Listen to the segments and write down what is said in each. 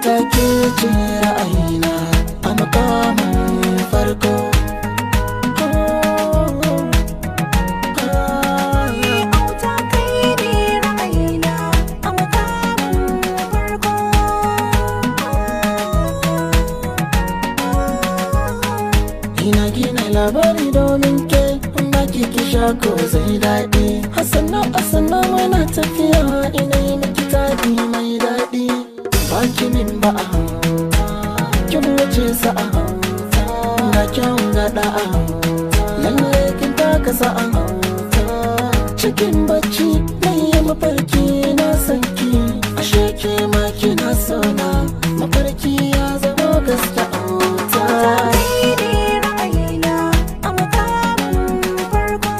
Auta ke ce ra'ayina a makamin farko. Auta kai ne ra'ayina a makamin farko. Ina gina labari domin ke, in baki ki sha ko zai daɗi. Hassana Hassana muna tafiya, ina yi miki taɗi mai daɗi. Baki min ba'a, kin wuce sa'a, ga kyawun gaɗa, lalle kin taka sa'a. Cikin bacci na yi mafarki na san ki, ashe ke ma kina sona, mafarki ya zama gaske auta. Auta kai ne ra'ayina a makamin farko.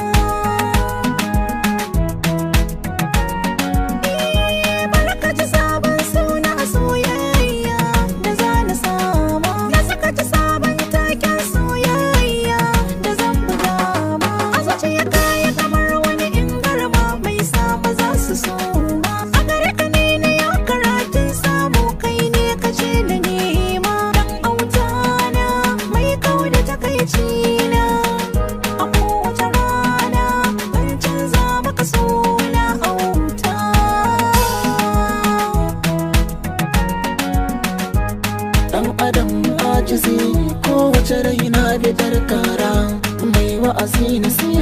Barka ji sabon suna a soyayya da za na sama. Na saka ci sabon taken soyayya da zan buga ma. A zuciya kaya kamar wani ingarma mai sama za su soma. A gare ka ne na yau karatun samu, kai ne ka ce na nema. Dan auta na mai kau da takaici na. A kowace rana ban canza maka suna auta. Dan adam ajizi, kowace raina bidar kara, mai wa'azi nasiha.